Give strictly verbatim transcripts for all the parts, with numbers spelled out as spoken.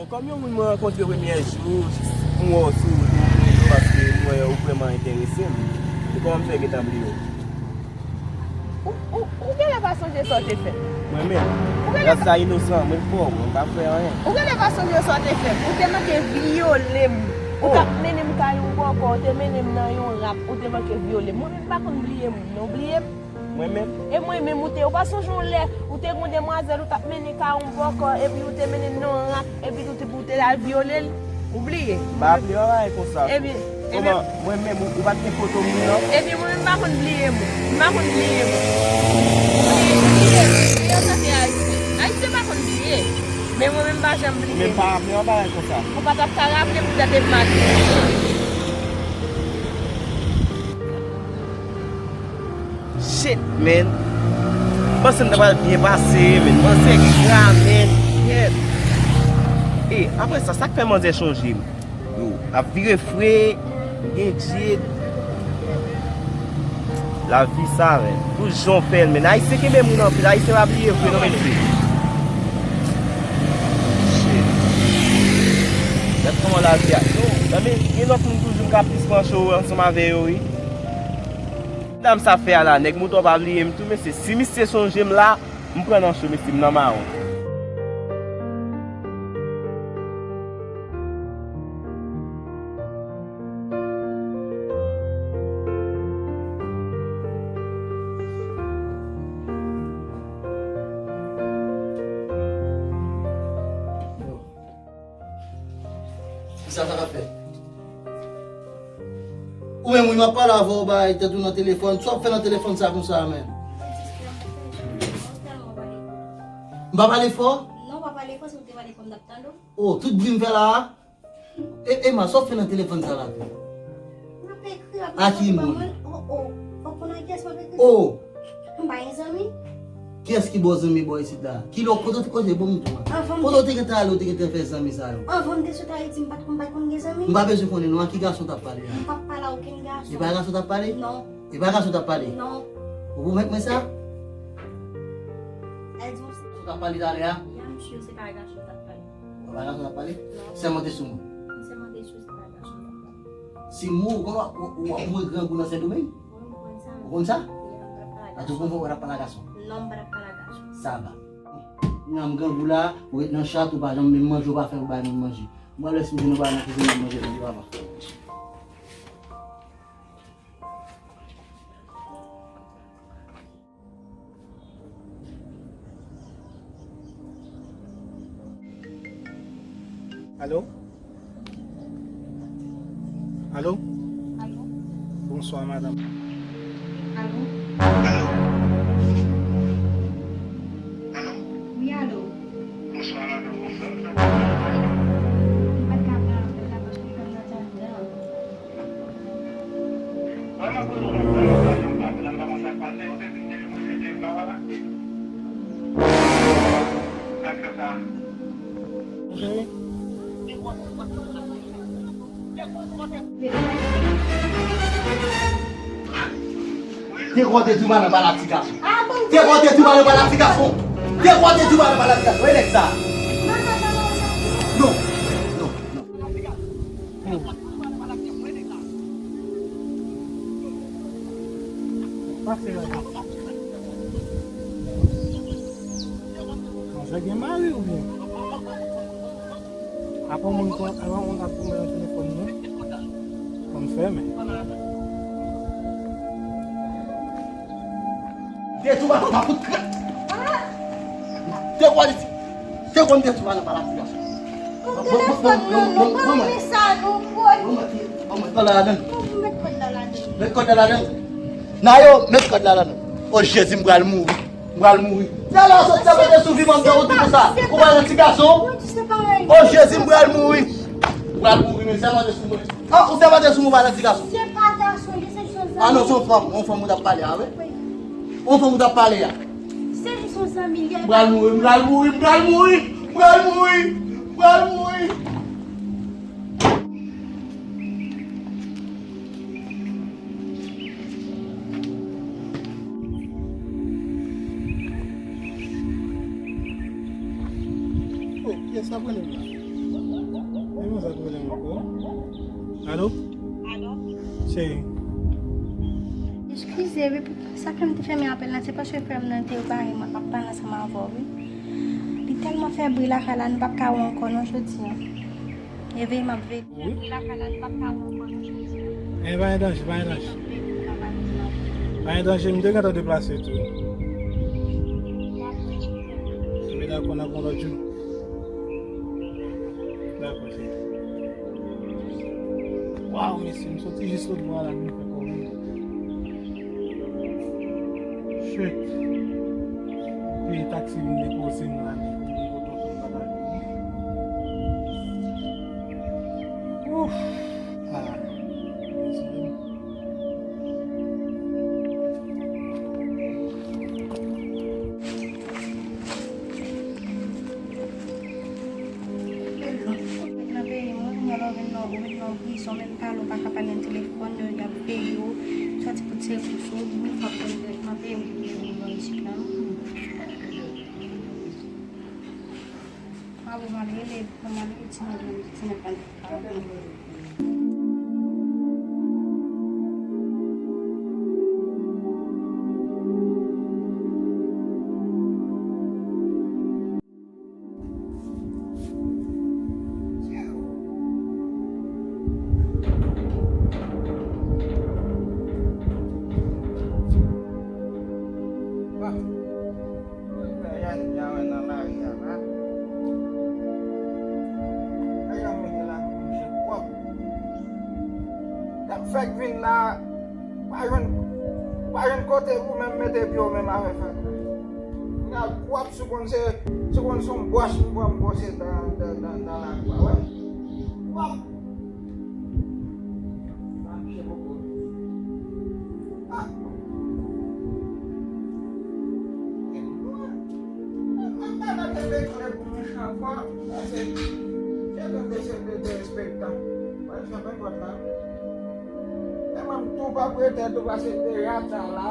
Kòm yon moun mwen rankontre premye jou, m wè w sou rezo, paske m wè ou vrèman enterese m. E kòman m fè gentan bliye w? Ou, ou, ou genlè pa sonje sa w te fè m. Mwen menm? Ou genlè pa... Gad sa inosan, mwen fò, mwen pa fè anyen. Ou genlè pa sonje sa w te fè m. Ou te manke vyole m. Ou t ap mennen m kay yon bòkò, ou te mennen m nan yon rap, ou te manke vyole m. Mwen menm m pa konn bliye moun, non, ou bliye m? Mwen menm? E mwen menm ou te, ou pa sonje yon lè, ou te gon demwazèl, ou t ap mennen kay yon bòkò, epi ou te mennen nan yon rap, epi ou te, ou te al vyole l, ou bliye? M pa bliye yon bagay konsa. Ebyen, ebyen. Kòman, mwen menm, ou, ou pa t gen foto m nan? Ebyen, mwen menm m pa konn bliye moun. M pa konn bliye moun. Bliye, bliye, bliye, sa se Ayisyen. Ayisyen pa konn bliye. Men mwen menm m pa janm bliye. Men m pa raple yon bagay konsa. Ou pa t ap ka raple poutèt e m pa t bliye. Shit, man. M panse m ta pral byen pase, man. M panse gra, man. Shit. E, apre sa, sa k fè manzè chonje m? Yo, l ap vire fre, gen djit. Lavi sa, man. Pou jan w fè l, man. Ayisyen kenbe moun anpil. Ayisyen pa bliye vre, non, mesye. Shit. Gad kòman lavi a. Yo, men, gen lòt moun toujou m ka plis pran cho ansanm avè yo, wi. Dam sa fè a la, nèg moto pa bliye m tou, mesye. Si misye sonje m la, m pran nan cho, mesye, m nan mawon. Kisa sa k ap fèt? Ou menm, wi, m ap pale avè w, bay tèt ou nan telefòn. Sa w ap fè nan telefòn sa konsa a menm? M pa pale fò? Non, w pa pale fò, si w te pale fò, m t ap tande w. Oh, tout bri m fè la a? E, Emma, sa w ap fè nan telefòn sa la tou? M ap ekri, ap... A ki moun? Oh, oh. Fòk konn a kiyès m ap ekri. Oh! M pa gen zanmi. Kiyès ki ba w zanmi bò isit la? Kilè, kote w te, kote, bon, m di w. Anvan m... Kote w te gentan ale, w te gentan fè zanmi sa yo? Anvan m te sot Ayiti, m pa t, m pa t konn gen zanmi. M pa bezwen konnen non, a ki gason w t ap pale a? M p ap pale a okenn gason. E pa gason w t ap pale? Non. E pa gason w t ap pale? Non. Ou pwomèt mwen sa? Èl di w se... Ou t ap pale talè a? Ya, m sure se pa gason w t ap pale. Ou pa gason w t ap pale? Non. Sèmante sou mwen. M sèmante sou se pa gason w t ap pale. Si m mouri, konnen w ap, w ap mouri grangou nan Sendomeng? Ou konn sa? Ou konn sa? Atò, ou konn fò w t ap pale a gason? Non, m pa t ap pale a gason. Sa va. Kounya m grangou la, ou ret nan chat, ou pa janm menm manje, ou pa fè pou bay moun manje. M pral wè si m jwenn yon bagay nan kizin nan manje pou li, papa. Alo? Alo? Alo? Bonswa, madanm. Alo? Alo? Alo? Wi, alo? Bonswa, madanm. Bonswa. M pa t ka pran apèl la paske kòm nan tande. Te kwè w te di w pa nan pale ak ti gason. Te kwè w te di w pa nan pale ak ti gason. Te kwè w te di w pa nan pale ak ti gason. E nèg sa. Non. Non. Non. Pase la. Manzè gen mari oubyen? Apa moun kon, apa moun ap goumen nan telefòn nan? Ban m fèmen. Detou pa, pa fout kre. Te kwè li, te kwè m detou pa nan pale ak ti gason. Bon, bon, bon, bon, bon, bon, bon, bon, mwen. Bon, mwen, bon, mwen, kòd la ladann. Bon, mwen met kòd la ladann. Met kòd la ladann. Nayo, met kòd la ladann. O Jezi, m pral mouri. M pral mouri. Talè w sot sèmante sou vi m, m te konn di konsa. Ou pral nan ti gason? O Jezi, m pral mouri. M pral mouri, men sèmante sou mwen. Ah, ou sèmante sou mwen, ou pral nan ti gason? Se pa gason, se yon zanmi. Ah non, se yon fanm, yon fanm ou t ap pale a, wi. Wi. Yon fanm ou t ap pale a. Se jis yon zanmi, li. M pral mouri, m pral mouri, m pral mouri, m pral mouri, m pral mouri. Oh, kiyès k ap rele m la? Alo? Alo? Cheri. Eskize, wi, pou sa fè m te fèmen apèl la, se paske frè m nan te bare mwen ap pale ansanm avè w, wi. Li tèlman fè bri lakay la, nou p ap ka wè ankò non jodi a. Reveye m ap veye. Wi. Reveye m ap veye. E pa gen danje, pa gen danje. Pa gen danje, m te gentan deplase tou. Epi dakò, n ap wè lòt jou. Dakò, cheri. Waw, mesye, m soti jis lòt bò a la, m fè kò m. Shit. Peye taksi vin depoze m la, men vin depoze m pa ta vini. Ouf. Ah, mesye. Nan peyi mwen, kounye a la ou vin nan, ou vin nan prizon, menm pale ou pa ka pale nan telefòn, yo, y ap veye w, soti pou tire kous ou, menm fòk ou nan peyi mwen, nan Ejip la. Mwen al rele, mwen al rele ti nèg lan, ti nèg lan. Mwen fè Yasmin a wè nan lari a la. Ay, yon mete la pou mouche pwòp. Lè m fèk vin la, pa jwenn, pa jwenn kote pou menm mete pye w menm avè fatra. Vin al pwòp sou konn se, sou konn se yon bwòch m pran m bwose dan, dan, dan, dan lari a, wè. Pwòp. Sa mouche poko. Ah. E mwen, mwen pa nan kenbe kle pou mouche ankò, paske, se tou de se de derespektan. Mwen fèmen pòt la. E mwen tou pa prete tou, paske deja sa la.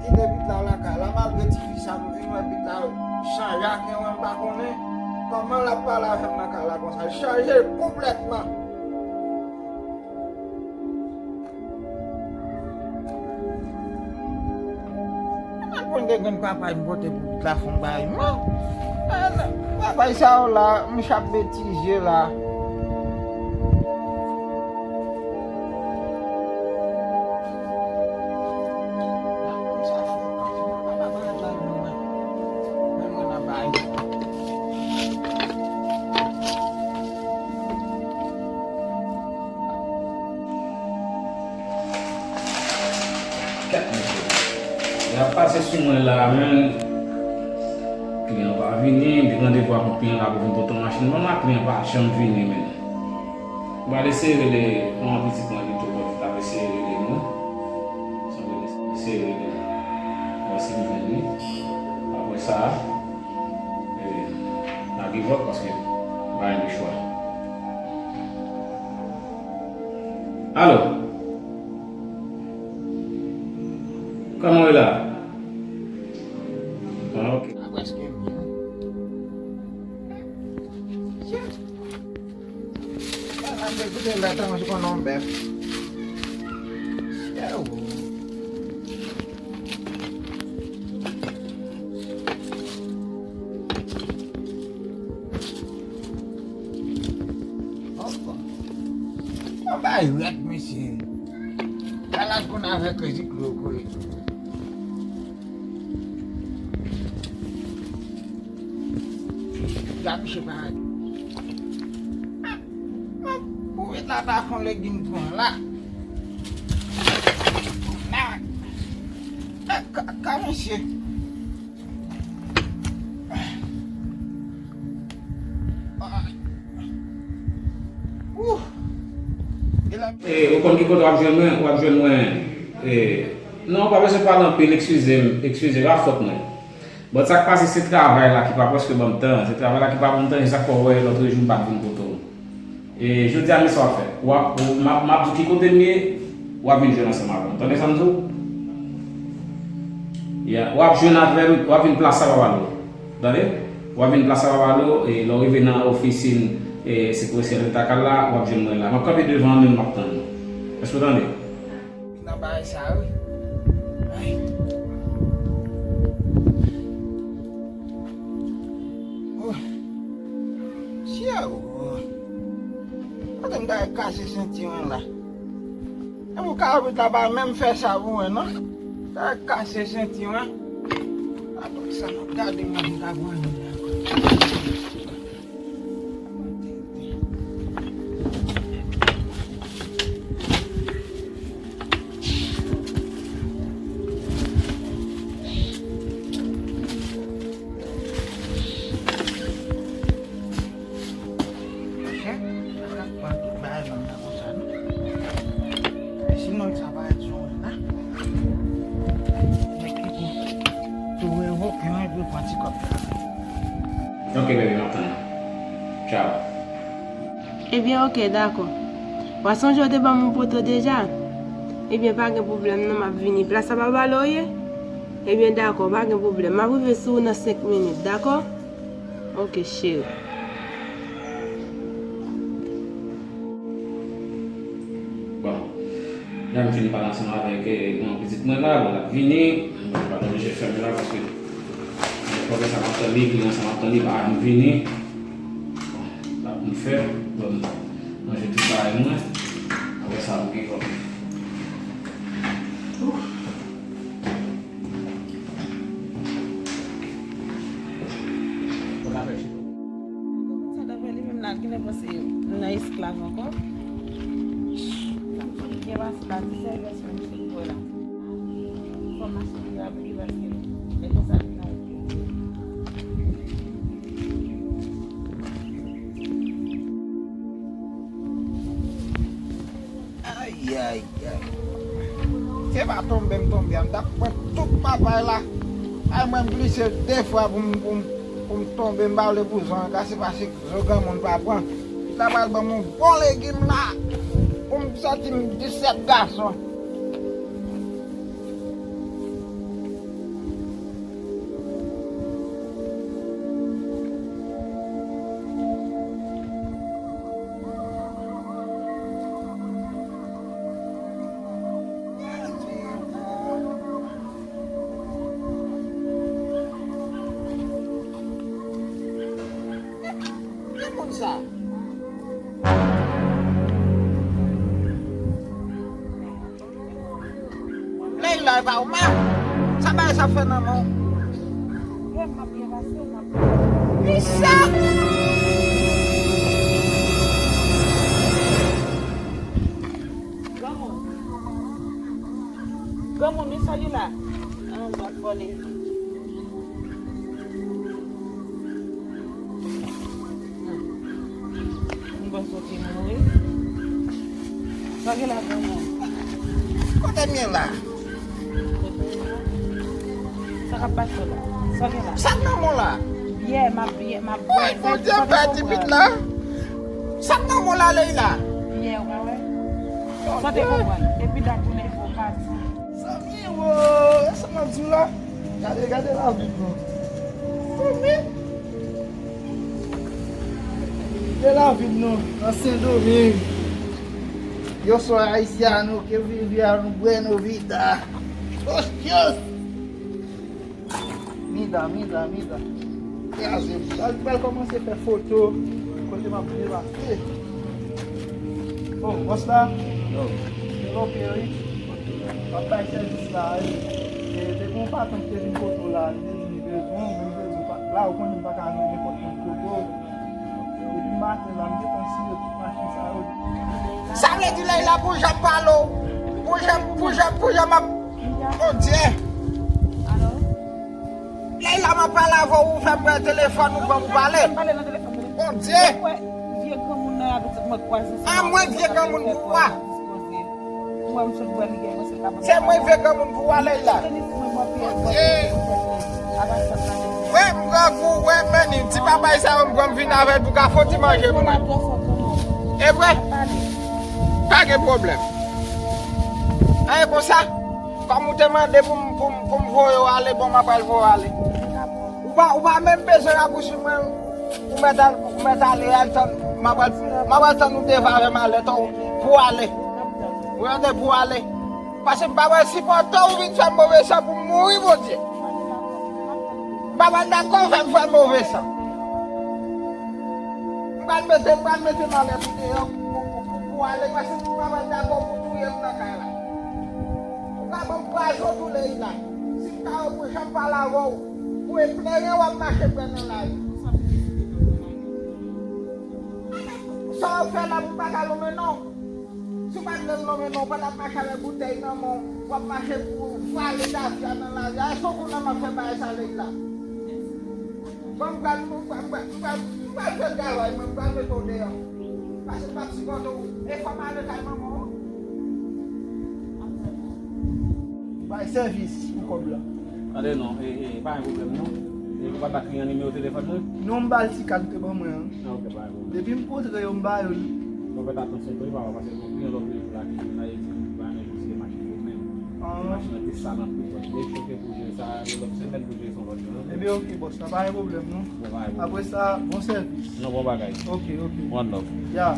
Kite pit la lakay la, malgre ti fi sa m vin wè pit la chanje ak yon, m pa konnen kòman l ap pale avè m nan kay la konsa. L chanje konplètman. Mwen konn de grenn papay m pote pou pit la fon bay mwen. Papay sa yo la, m chap betize la. Kèt mesye. Y ap pase sou mwen la, men kliyan pa vini, m te gen randevou ak yon kliyan la pou vin pote yon machin ban mwen, kliyan pa janm vini, men. M pral eseye rele manman pitit mwen pito pou l ta eseye rele mwen. Se yon eseye rele mwen. Mwen si m jwenn li. Apre sa, e, n a give up paske m pa gen de chwa. Alo? Kòman w ye la? Ah, ok. Sa prèske vini. Shit. Sa la, m te koute lè tan, se konn yon bèf. Shit. Yon bay rèd, mesye. Gala konn avèk Crazy Cloco. Gade misye parèt. Ah, ah, pou ret la ta fon legim pran la. Nan. Eh, ka, ka misye. E, ou konn ki kote w ap jwenn mwen? W ap jwenn mwen, e, non, w pa bezwen pale anpil, eskize m, eskize m, pa fòt mwen. Bon, sa k pase, se travay la ki pa prèske ban m tan, se travay la ki pa ban m tan, e sa k fè w wè lòt jou m pa t vin kote w. E jodi a, men sa w ap fè. W ap, w, m ap, m ap di w ki kote m ye, w ap vin jwenn ansanm avè m. Tande sa m di w? Ya, w ap jwenn avè m, w ap vin plas Sava Balo. Tande? W ap vin plas Sava Balo, e lè w rive nan ofisin, E, se pou eseye rete lakay la, w ap jwenn mwen la. M ap kanpe devan an menm, m ap tann ou. Èske w tande? Nan bagay sa, wi. Ay. Oh. Sye, oh. Kote m ta kase sentiwon la? E pou kabrit la pa menm fè sa pou mwen, non. Ta kase sentiwon. Apre sa, n ap gade mwen, m ta pran li ankò. Monchè, pa ka pran tout bagay nan men konsa, non. Sinon, sa parèt sou mwen la. Nèg ki pou tou revoke mwen pou pran ti kòb la. Ok, bebe, m ap tann ou. Tchao. Ebyen, ok, dakò. W a sonje w te ban m yon poto deja? Ebyen, pa gen pwoblèm, non, m ap vini. Plas la pa ba l ou ye? Ebyen, dakò, pa gen pwoblèm. M ap rive sou ou nan senk minit, dakò? Ok, cheri. Bon, la m fin pale ansanm avèk, eh, yon pitit mwen la, bon, l ap vini. Mwen pa t oblije fèmen la, paske, eh, pwoblèm sa m ap tann li, kliyan sa m ap tann li, pa vin vini. Bon, la pou m fè, bon, manje tout bagay mwen. Apre sa, m gen kòb. Ouf. Sa dapre li menm la, genlè panse m nan esklav ankò. Byen pase la, ti sèvis mwen sot wè la. Fò mache li rapid paske e konsa li nan. Ay, ay, ay. Se pa tonbe m tonbe a, m t ap pran tout papay la. Ay, mwen m glise de fwa pou m, pou m, pou m tonbe, m pa vle pou zon an kase, paske zo granmoun pa pran. Li ta pral ban m yon bon legim la, pou m santi m disèt gason. Ki moun sa? Leila, e pa ou menm? Sa bagay sa fè nan men w? Frè m, m ap byen pase, m ap byen pase. Lisa! Granmoun. Granmoun, wi, sa li la. An, m ap vòlè. M panse w te mouri. Sa gen la, granmoun? Kote m ye la? Sa k ap pase w la? Sa gen la? Sa k nan men w la? Byè, m ap byè, m ap bwè. Woy, Bondye, m pèdi pit la. Sa k nan men w la, Leila? Byè, ou pa wè? Sa w te konprann? Epi dat tounen fò pati. Zanmi, wo, e sa m ap di w la. Gade, gade lavi m non. Zanmi. Gade lavi m non, nan Sendomeng. Yo soy haitiano que viviano buena vida. Oh, Dios. Mida, mida, mida. Kraze m. Sa l pral kòmanse fè foto. Kote m ap debake. Oh, bòs la? Yo. Yo, peri. M ap bay sèvis la, wi. E, te gen yon patwon ki te vin kote w la, li te di li bezwen w, men li bezwen w pa. La, ou konnen m pa ka jwenn nenpòt moun kote w. Depi maten la, m gentan siye tout machin sa yo. Sa vle di Leila pou jan m pale w, pou jan, pou jan, pou jan m ap, Bondye. Alo? Leila, m ap pale avè w, ou fè m pran telefòn ou ban m pale. Bondye. Ou wè vye granmoun nan avè ti mwen kwaze. A mwen vye granmoun pou ou a. Ou wè m sot wè li gen mwen se pa. Se mwen vye granmoun pou ou a, Leila. Bondye. Wè m grangou, wè men ni ti papay sa yo m pran m vin avè l pou ka fon ti manje pou mwen. E vre? Pa gen pwoblèm. An e konsa? Kòm ou te mande pou m, pou m, pou m voye w ale, bon, m ap al voye w ale. Ou pa, ou pa menm bezwen rabousi mwen. Ou mèt al, ou mèt ale, al tann, m ap al, m ap al tann ou devan avè malèt ou pou ale. Ou tande, pou ale. Paske m pa pral sipòte w vin fè m move san pou m mouri, Bondye. M pa pral dakò w fè m fè move san. M pral mete, m pral mete malèt ou deyò pou, pou, pou, pou ale, paske m pa pral dakò pou touye m nan kay la. Ou ka ban m pwazo tou, Leila. Si m ta wè pou jan m pale avè w, pou eklere w ap mache pran nan lari. Sa w ap fè la pou m pa ka lonmen non. Si w pa t vle m lonmen non, w pa t ap mache avèk boutèy nan men w, w ap mache pou vale tafya nan lari a. Èske w konn nan m ap fè bagay sa, Leila? Bon, m pral, m pral, m pral, m pral, m pral fè travay mwen, m pral mete w deyò. Paske m p ap sipòte w. E fò m ale kay manman w. Bay sèvis pou kòb la. Tande non, e, e, pa gen pwoblèm non. E ou pa ba kliyan nimewo telefòn mwen? Non, m ba l ti kad te ban mwen an. Ah, ok, pa gen pwoblèm. Depi m kontre yo, m ba yo li. Fò fè atansyon tou wi, papa, paske gon kliyan lòt jou la ki vin la, e di li pa renmen jodi se machin yo menm. Ah. Se machin nan te sal anpil, bòs. Li choke pou jere sa, yon lòt semèn pou jere se yon lòt jan. Ebyen, ok, bòs, sa pa gen pwoblèm, non. Bon, pa gen pwoblèm. Apre sa, bon sèvis. Non, bon bagay. Ok, ok. One love. Ya.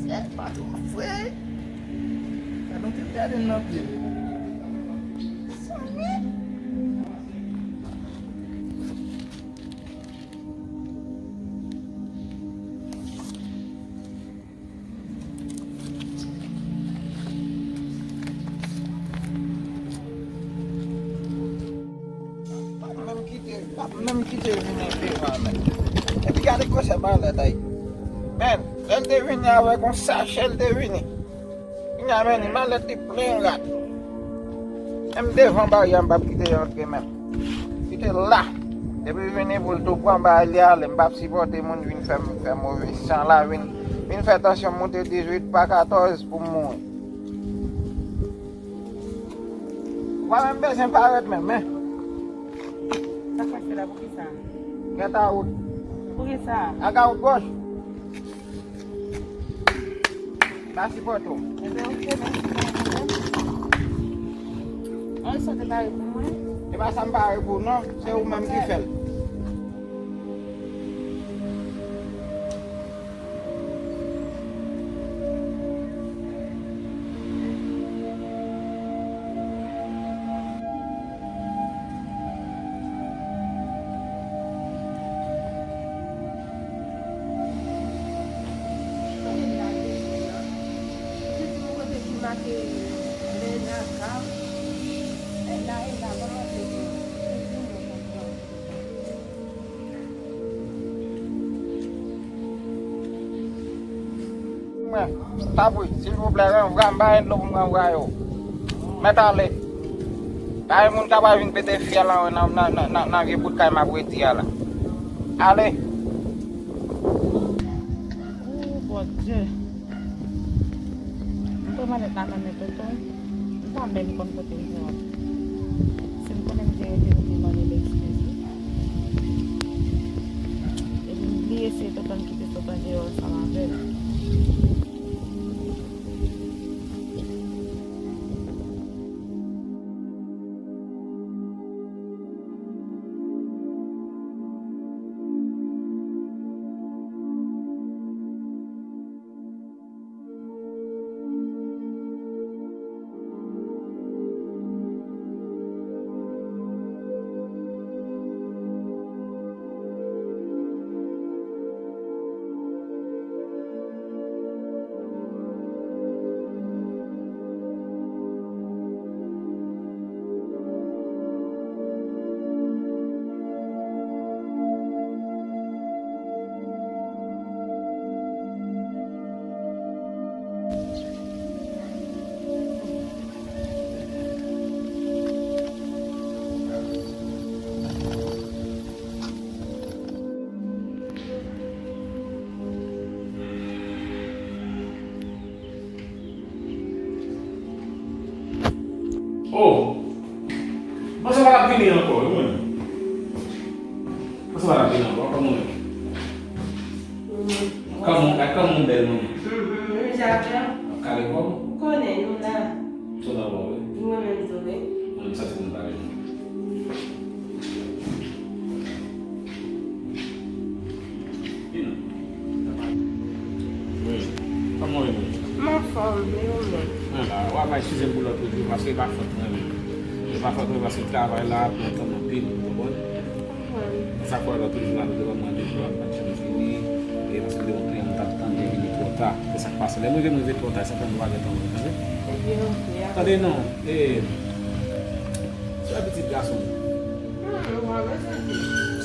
Sèl patwon fre. Gad yon tèt gade nan pye. Sanmi. Pa menm kite, pa menm kite vini devan, men. Epi gade gwosè malèt, ay. Men, lè l te vini avèk yon sachè, l te vini. Kounye a, men, li malèt li plen rat. Menm devan baryè a, m p ap kite yo antre menm. Kite l la. Depi l vini pou l tou pran bagay li ale, m p ap sipòte moun vin fè m fè move san la, vin, vin fè tansyon m moute dizuit pa katòz pou m mouri. Ou pa menm bezwen parèt menm, men. Sa k pase la, poukisa? Gèt a wout. Poukisa? Aga wout gòch. M a sipòte w. Ebyen, ok, mèsi, pa gen pwoblèm. An, sa te pare pou mwen. E pa sa m pare pou w, non. Se ou menm ki fè l. Mwen, tanpri, silvouplè, ranvwa m, pa gen dlo pou m ranvwaye w. Mèt ale. Pa gen moun k ap vin pete fyèl anwo nan, nan, nan, nan, nan vye bout kay m ap redi a la. Ale. Ooh, Bondye. M pran malèt la nan men tonton. M pa menm konn kote m pran. Si m konnen m te rete, m te mande l eskiz wi. Epi m bliye se tonton m ki te sot an deyò ansanm avè l. Oh! Bon, sa pa t ap vini ankò, wi, mwen. Bon, sa pa t ap vini ankò, kòman w ye? Kòman, kòman w bèl, mwen? Mhm, mwen Javier. Ap kale kò w? Ou konnen, nou la. Tou la, wi. Mwen menm tou, wi. Mwen, m santi m pale, mwen. Mwen la, w ap eskize m pou lòt jou, paske e pa fòt mwen menm. E pa fòt mwen, paske travay la pran tan m anpil, ou konprann? Sa fè lòt jou la, nou te ban m randevou a, m pa t janm vini. E paske m te gen yon kliyan m t ap tann, li vini twò ta. Se sa k pase. Lè m rive, m rive twò ta, se sa k fè m pa gen tan mwen, tande? Tande non, e, se yon pitit gason.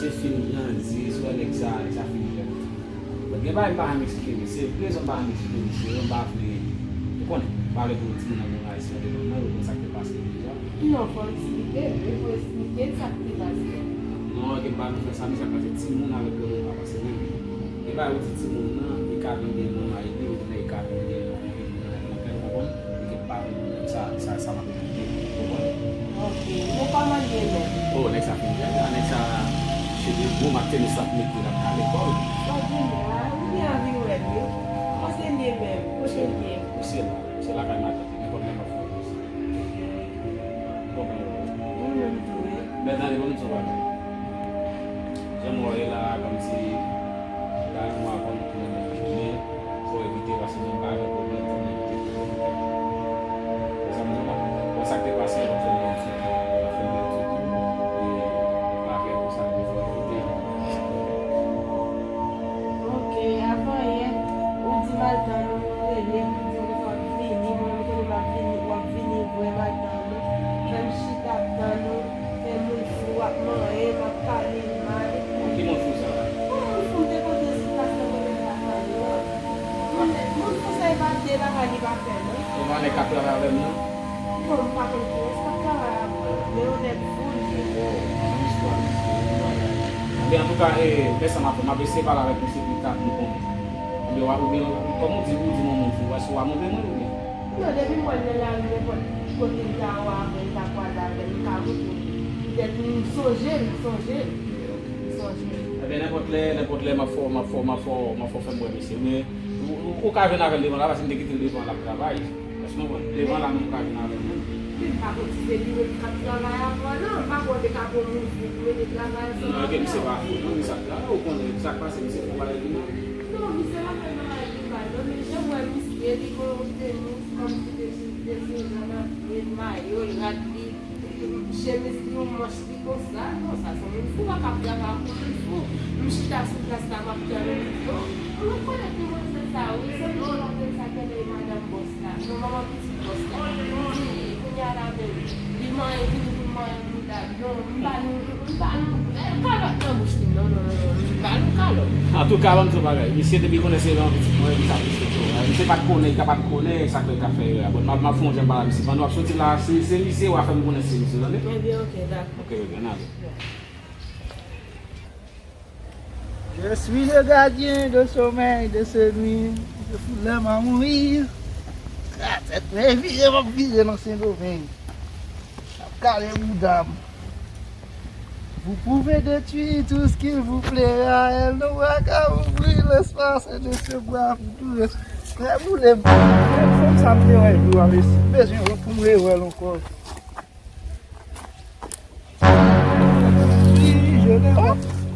Se fin grandi, se yon nèg sa, nèg sa fin fè. Bon, gen bagay m pa janm eksplike misye. Rezon m pa janm eksplike misye, m pa vle. Ou konnen, m pa vle pou timoun nan bon ayisyen devan mwen, ou konn sa k te pase deja. Non, fò eksplike, wi, fò eksplike sa k te pase. Non, ke m pa vle fè sa, men sa k pase timoun avèk granmoun pa pase menm. Gen bagay ou di timoun nan, li ka vin gen manman li, oubyen li ka vin gen yon moun nan kè l, ou konprann? Li gen pa vin gen sa, sa, sa m ap eksplike, ou konprann? Ok, men kòman l ye menm? Oh, nèg sa fin fè sa, nèg sa, cheve gwo, m ap teni sa pou mete l ap ka lekòl. Sa w di m la, ou gen anvi wè l, wi. Kòman se l ye menm? Kote l ye? Misye la, misye lakay matant li, nenpòt lè m ap fè yon post. Ou konprann? Mwen menm tou, wi. Men tande, ban m di w yon bagay. Jan m wè w ye la a, kòmsi la yon mwa avan nou tounen nan men, fò w evite, paske mwen pa gen pwoblèm, fò m evite tounen. Wè sa m di w la? Wè sa k te pase, w ap fè m byen sou tou. W ap fè m byen sou tou. E, m ap fè konsa, fò w evite. Ok, avan yè, ou di m al tann ou, ou rele m, ou di m w ap vini, mwen menm kote m ap vini, w ap vini vre, m al tann ou. Fè m chita ap tann ou. Fè moun fou ap manyen, m ap pale l mal. Ki moun fou sa la? Bon, moun fou m te konte sou plas nan premye lakay yo an. Moun, moun fou sa e pa de lakay li pa fè, non. Se pa nèg k ap travay avè m nan? Bon, m pa konn kiyès k ap travay avè w, men yon nèg fou l ye. Wow, yon istwa misye, yon bagay. Ebyen, antouka, e, men sa m ap fè, m ap eseye pale avèk misye pi ta pou m konnen. Oubyen, w a, oubyen, kòm ou di, ou di m yon moun fou, èske w a montre mwen l oubyen? Non, depi m wè l nan lari, nenpòt kote m ta wè avè l, m ta kwaze avè l, m ka montre l. Poutèt m sonje l, m sonje l. M sonje l. Ebyen, nenpòt lè, nenpòt lè, m ap fè w, m ap fè w, m ap fè w, m ap fè w fè m wè misye. Men, ou, ou, ou ka jwenn avè l devan la, paske m te kite l devan l ap travay. Èske w konprann? Devan la, men ou ka jwenn avè l menm. Men m pa konn si se li menm k ap travay avè w, non. M pa kwè w te ka pran moun fou pou mete travay ansanm avè w. Non, ke misye pa fou, non, men sa k la, ou konnen, sa k pase, misye fè yon bagay li mal. Non, misye pa fè bagay li mal, non, men jan m wè misye, li gen yon tenis, kòmsi te sou, te sou jan nan pye l, mayo l, rad li, chemiz li, yon manch li konsa. Non, sa se yon moun fou, pa ka travay ak yon moun fou. M chita sou plas la, m ap tann ou, yo. M rekonèt demanzèl sa, wi, se yon demanzèl sa, kenbe madanm bòs la. Non, manman pitit bòs la. Li, kounye a la menm, li manyen, vini pou l manyen mouda. Non, m pa nou, m pa nou, eh, kalòt nan bouch li. Non, non, non, non, m pa nou kalòt. Antouka, ban m di w bagay. Misye depi konnen se yon pitit mwen, li sa plis ke yo. Misye pa t konnen, li ka pa t konnen, sa k fè l ka fè erè a. Bon, m ap, m ap fè yon jan pale a misye. Pandan w ap soti la, se, se misye, w a fè m konnen se misye, tande? Ebyen, ok, dakò. Ok, ebyen, n ale. Ok. Je suis le gardien de sommeil de ces nuits. Se pou lè m a mouri. Tèt mwen vire, m ap vire nan Sendomeng. M ap kale bouda m. Vous pouvez détruire tout ce qu'il vous plaira, elle n'aura qu'à ouvrir l'espace et de se boire pour tout reste. Frè boule m. Fanm sa m te wè jou a, mesye. M bezwen wè pou m rewè l ankò. Si je n'ai pas